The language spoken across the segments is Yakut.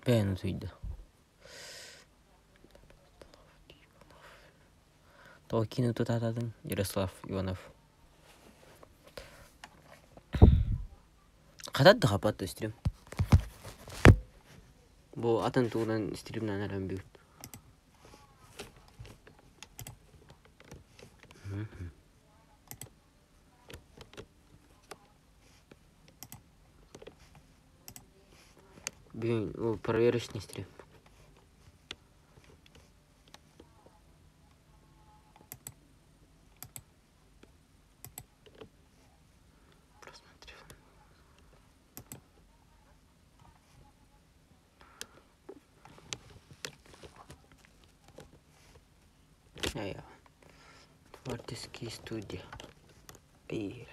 Бэйэн утуйда. Тоҕо киинэ тутаататын Ярослав Иванов. Хатат да хаппат да стрим. Бу атын тугунан стримнан эрэн бүгүн. Бүгүн ол проверочный стрим. Просмотрел. Я. Творческие студии. Биир.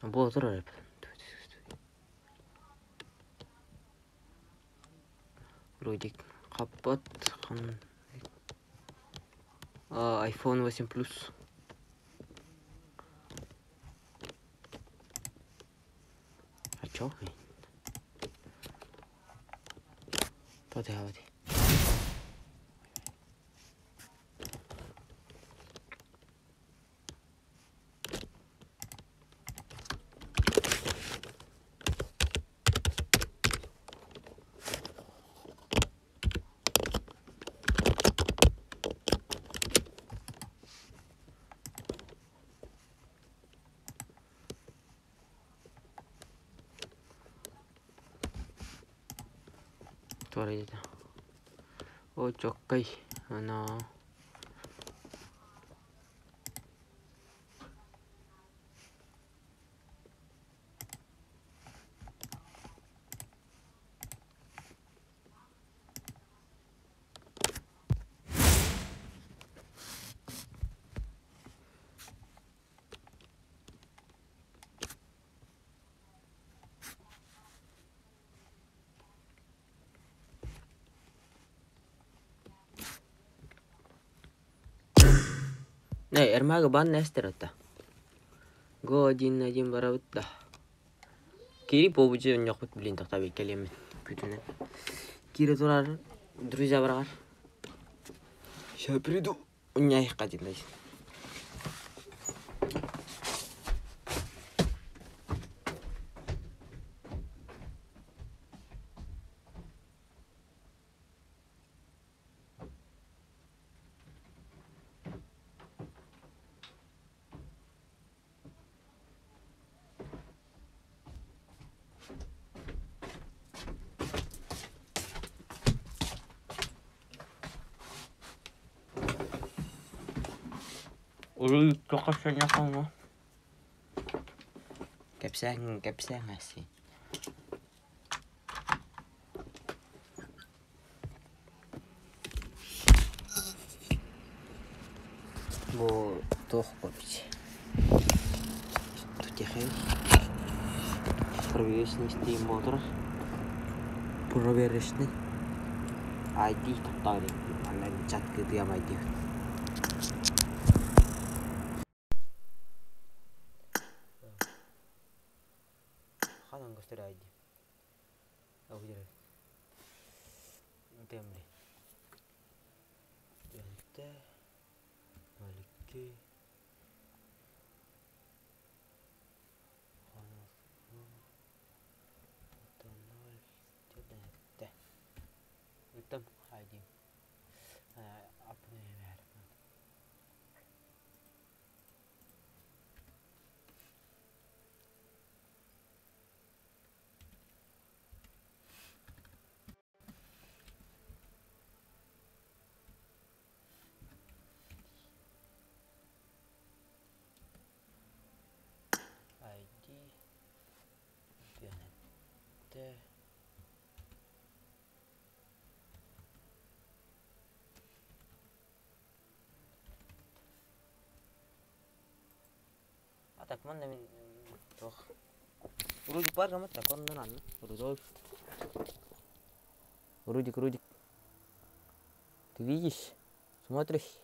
Буола турар Рудик хаппат iPhone 8 Plus. А чё? Тоти Туора О, чоккай. Ана. Не, Эрмага бан нэстер ата. Го один барабыт да. Кири побучу ньохпут блин тохтабы келемин күтүнэ. Кири турар друзья барар. Сейчас приду. Уняй кадин. Ой, тоқашаняхаңа. Кэпсээн, кэпсээн аси. Бу туох бобич. Тутехин. Проверочный стрим мотор. Проверочный. ID тоқтар. Ана чат кытыям ID. Ханан көстөр ID. Огдер. Темли. Янте. 02. Ыттым ID. Апны ID Бионетте. А так манна мин туох. Рудик бар гамат так оннан анны. Рудольф. Рудик, Рудик. Ты видишь? Смотришь?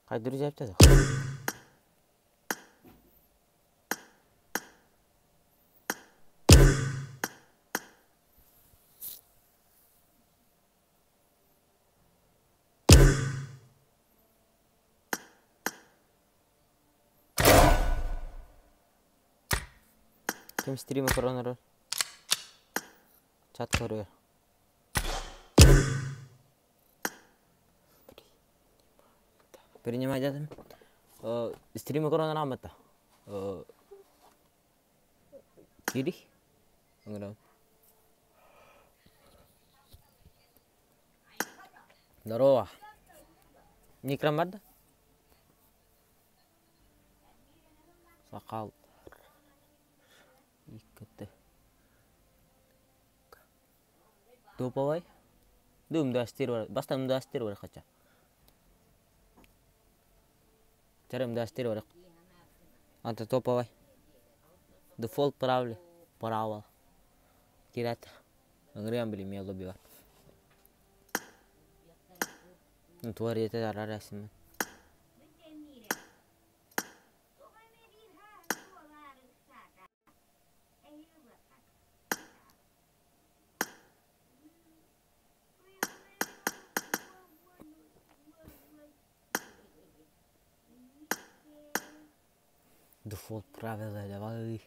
Хайдыр дьээптэ да. Ким стримы көрөн эрэр? Чат көрүөр. Принимай дедим. Стримы көрөн арааммыта. Кири. Ыҥырабын. Здорово. Никрам бар да? Сакал. Иккete. Топовай. Дум дастир бар. Бастан дастир бар хача. Терем дастир бар. Anta топовай. Дефолт правило. Правила. Кират. Ыҥырыам билим лобби бар. Туарете арарасым. Дефолт правила давай.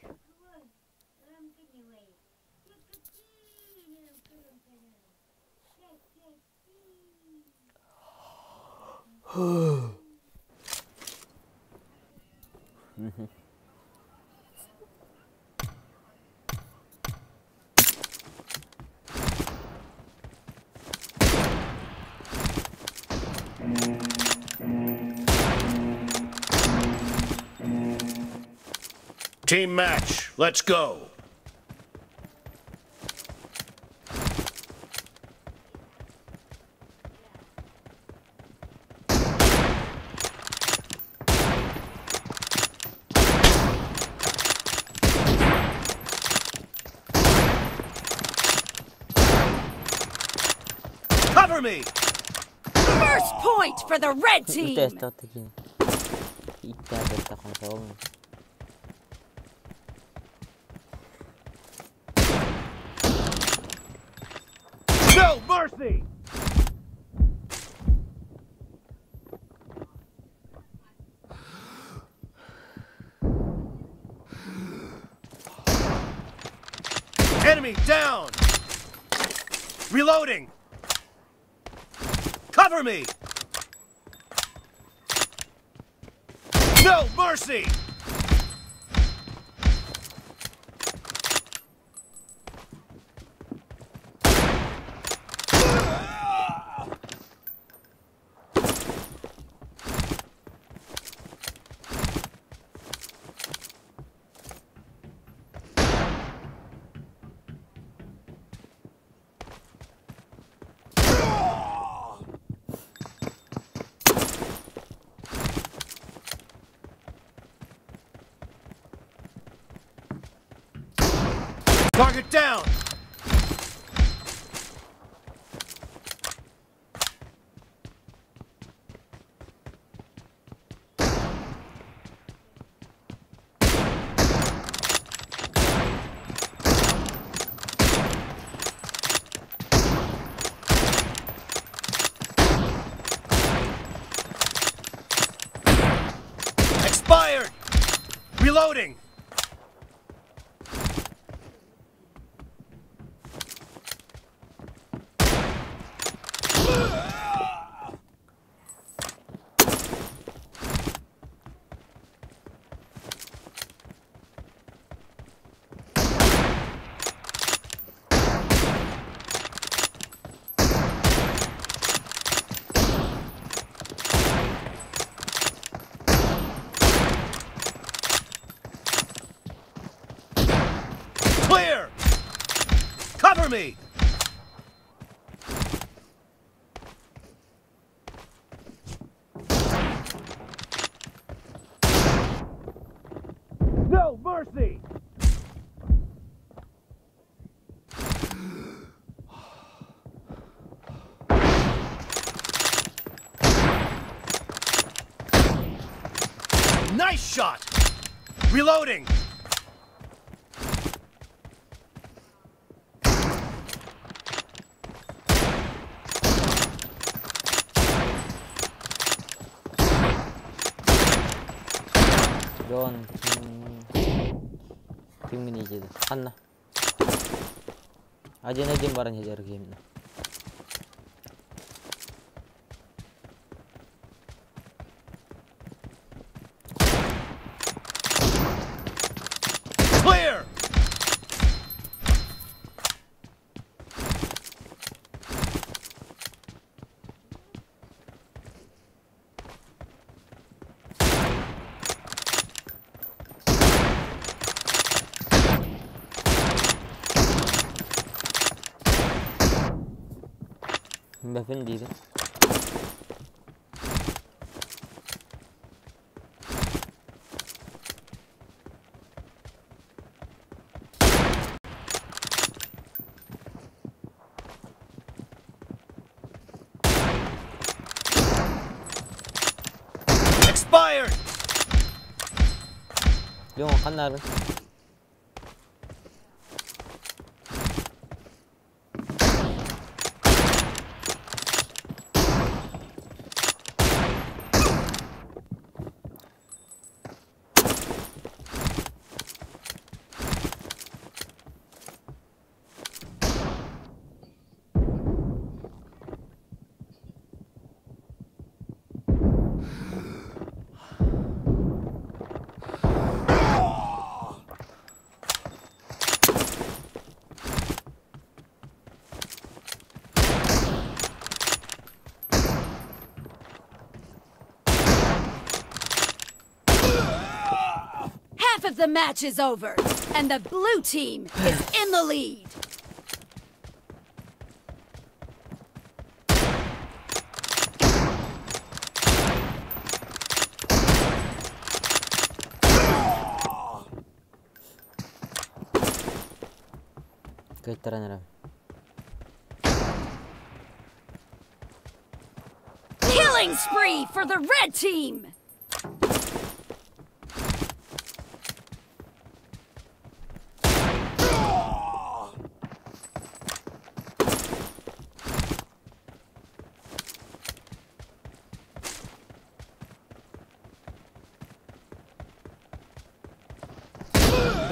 Team match, let's go. Cover me! First point for the red team! No mercy! Enemy down! Reloading! Cover me! No mercy! Target down! Expired! Reloading! Nice shot! Reloading! Дьон кимҥиний диэтэ ханна один-один баран иһэр киһим Clear! Бэфин диибин. Expired! Дьон ханнарын Half of the match is over, and the blue team is in the lead. Кыайтаран эрэ. Killing spree for the red team!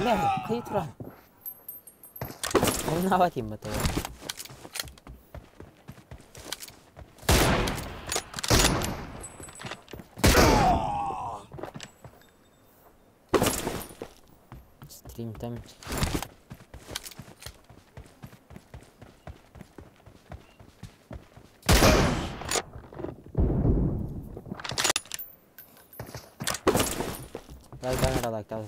Бля, хайыы туран. Хомнаабат ииммат оҕо. Стрим там. Лайктаан эрэ лайктаан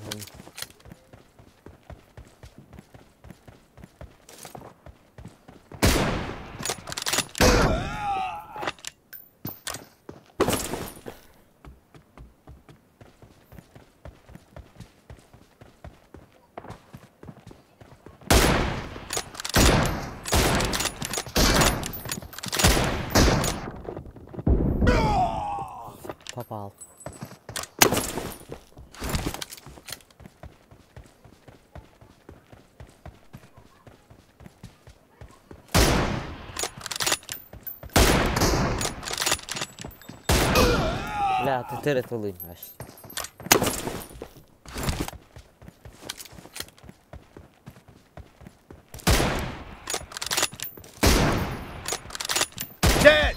Попал. Бля, ты тыры аж. Dead!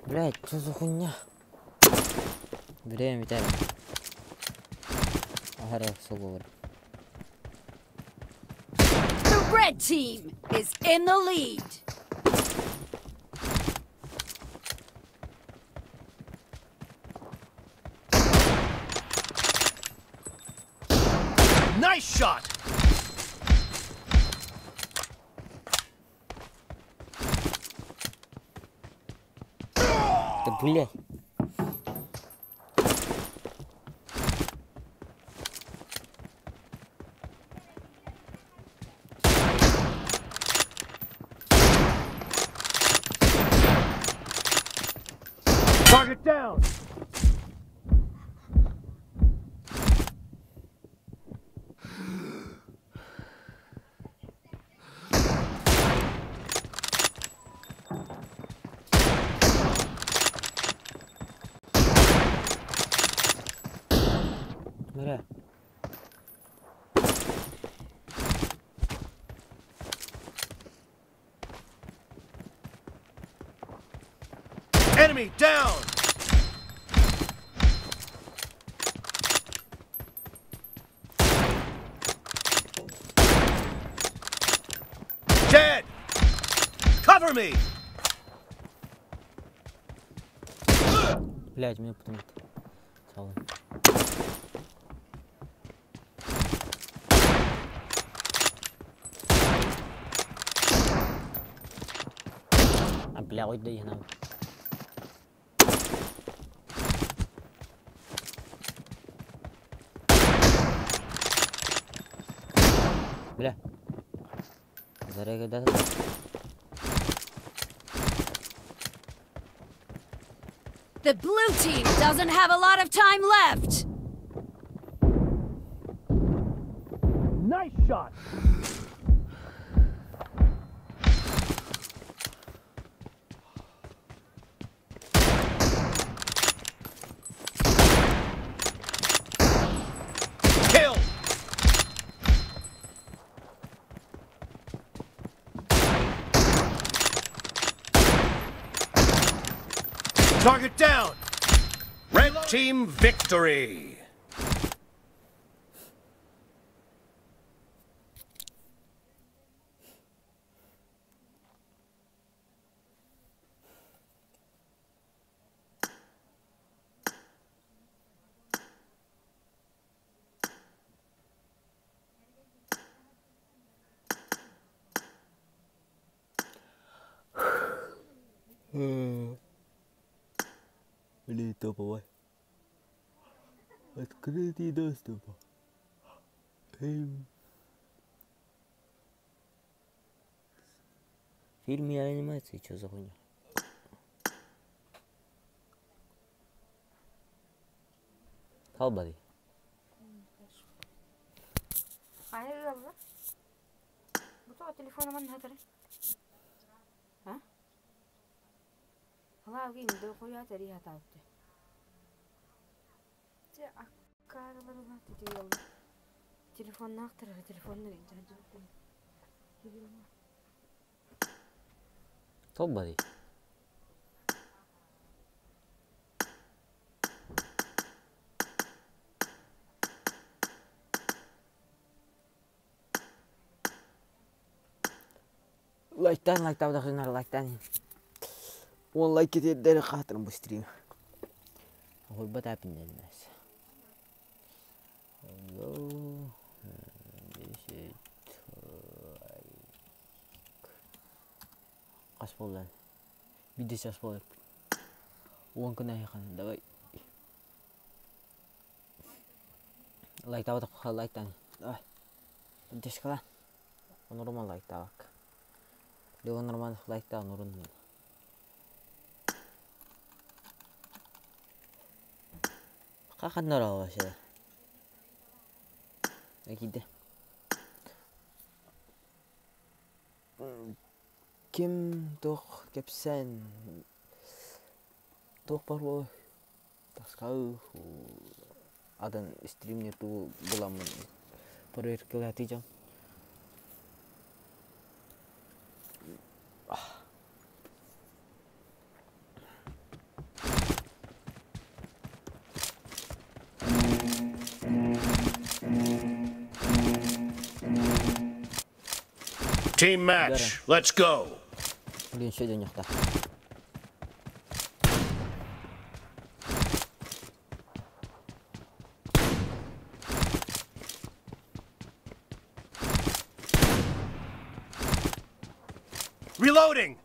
Блять, что за хуйня? Время, Виталий. Ага, суговор. The red team is in the lead. Nice shot! Блять. Target down! Бля. Enemy down! Dead! Cover me! Блять, меня потом это. А бля, ой, да я на. Бля. Заряга. The blue team doesn't have a lot of time left. Nice shot! Kill! Target down! Red team victory! Блин, топовой. Открытый доступ. Фильм и анимации, что за хуйня? Талбади. Толбади. Лайктан, лайктан, лайктан. Он лайк етеді қатырым бұл стрим. Ойба тәпінден мәс. Қас болдан. Бидес ас бол. Он күн айқан. Давай. Лайк табадық, лайктан. Давай. Бидес қала. Нормал лайк табақ. Леон нормал лайк табақ, нұрын. Қақандар алға вообще. Әкейді. Ким тоқ кепсән. Тоқ бар бол. Тасқау. Адан стримнер ту боламын. Проверкалай атыжам. Team match. Let's go. Блин, еще один нехта. Reloading.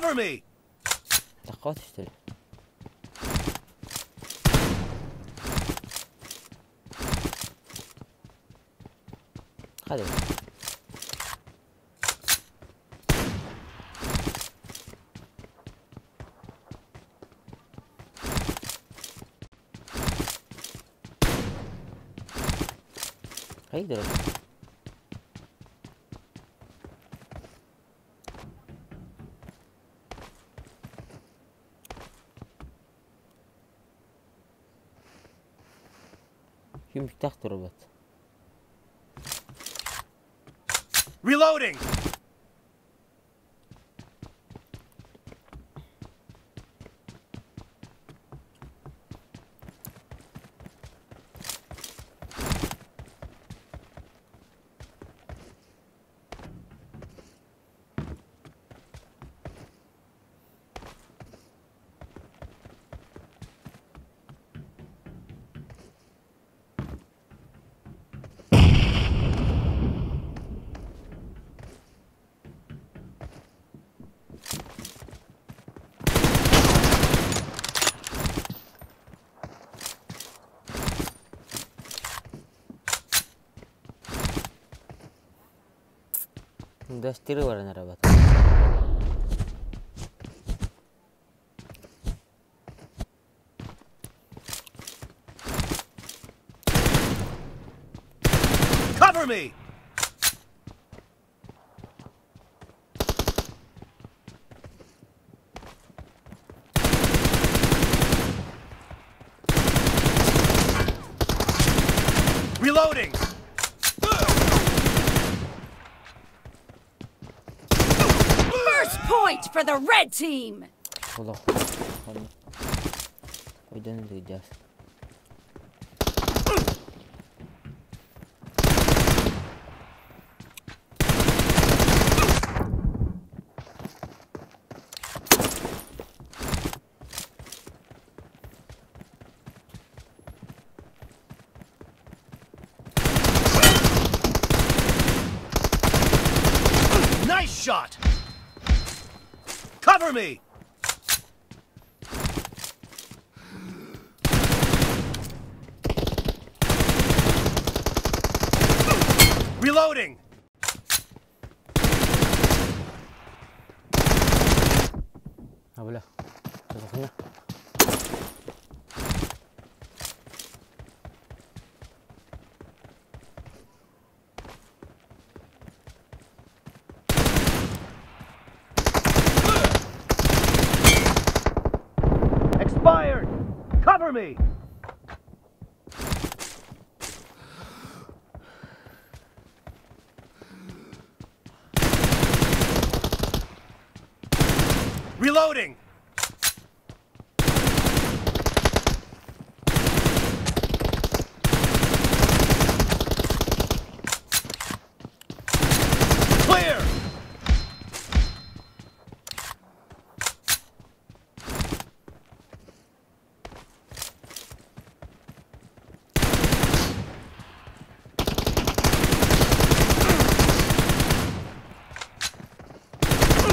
Cover me! Тахха түстүлэр. Hadi. Haydi. Ким турбат. Reloading! Достиры нарабат. Cover me! Reloading! First point for the red team! Hold on. We didn't do this. Nice shot! Cover me! Reloading! А, бля. Что за хуйня? Expired! Cover me! Reloading! Clear!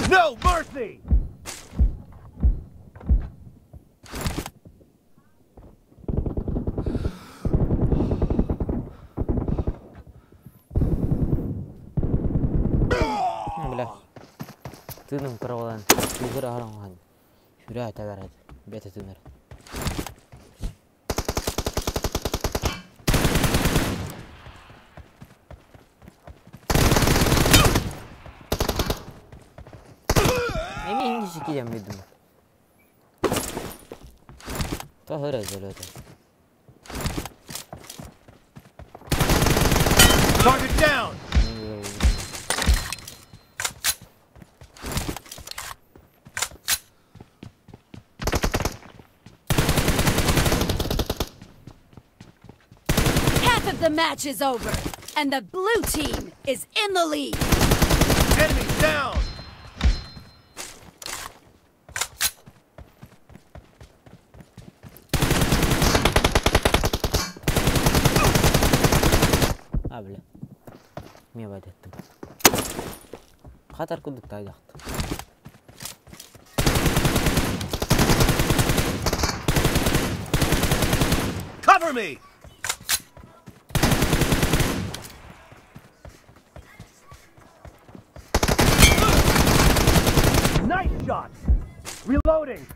No mercy! Бля. Тыным каравалан. Тугыр араңган. Хүрә тәгәрәт. Бете тыныр. Эми инги кидем бидим. Та хөрә зөлөтө. Target down! Half of the match is over, and the blue team is in the lead. Enemy down! А, бля. Мне бадеттим. Хатар кудук тайдакт. Cover me! Nice shot! Reloading!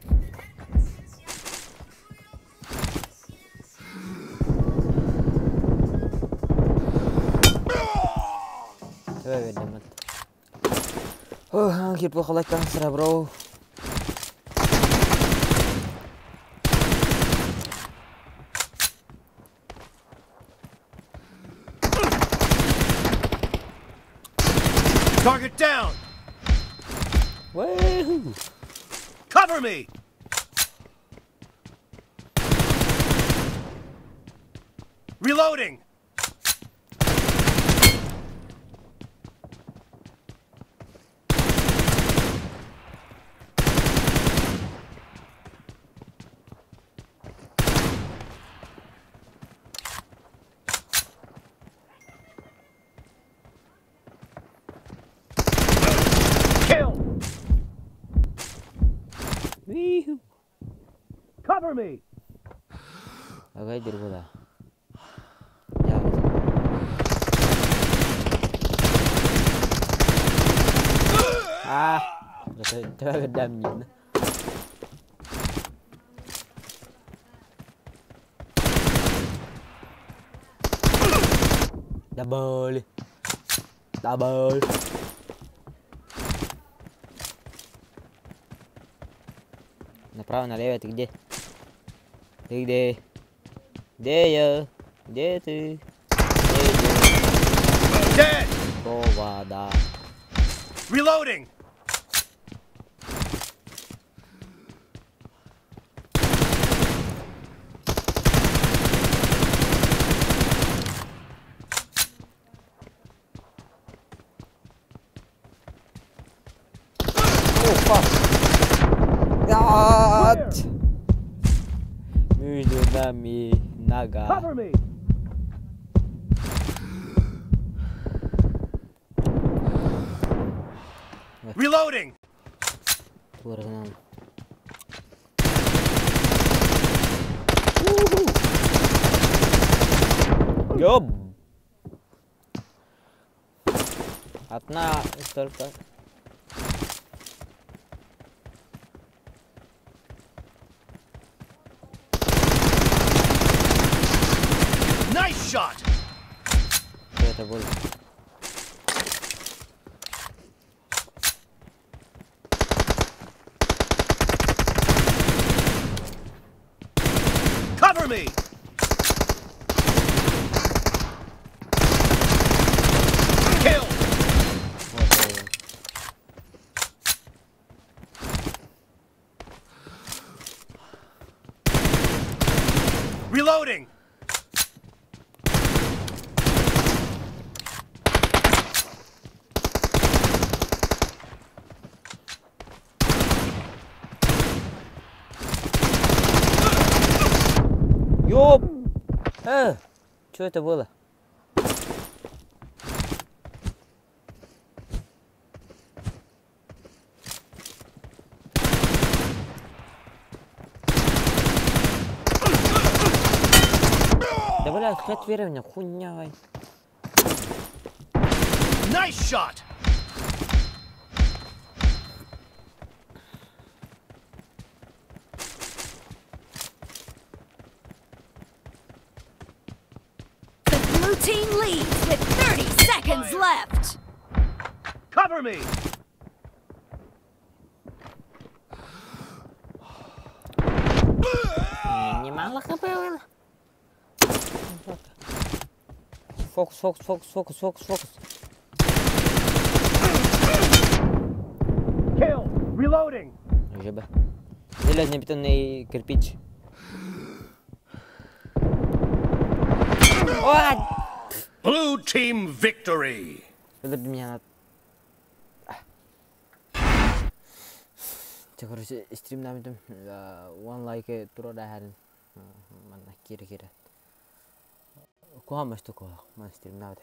Oh, кирпи халайттан сыра, бро. Target down! Woohoo! Cover me! Reloading! Kill! Woohoo! Cover me! Агай дергуда. А, это видно. Double. Double. Направо, налево, ты где? Ты где? Где я? Где ты? Где Dead! Вода. Reloading! О, fuck! Ад! Между нами нога. Cover me! Reloading! Туаргынан. Ёб! Одна только. Nice shot! Что это было? Cover me! Kill! Вот, вот. Reloading! Ёп! Что это было? Да бля, опять верю хуйня. Вай. Nice shot! The blue team leads with 30 seconds left. Cover me! Немало хп было. Фокус, фокус, фокус, фокус, фокус, фокус. Kill! Reloading! ЖБ. Железно-бетонный кирпич. О! Blue team victory! Это меня надо. Короче, стрим намитым. One like турада харин. Манна кире кире. Куха маш туку. Ман стрим нават.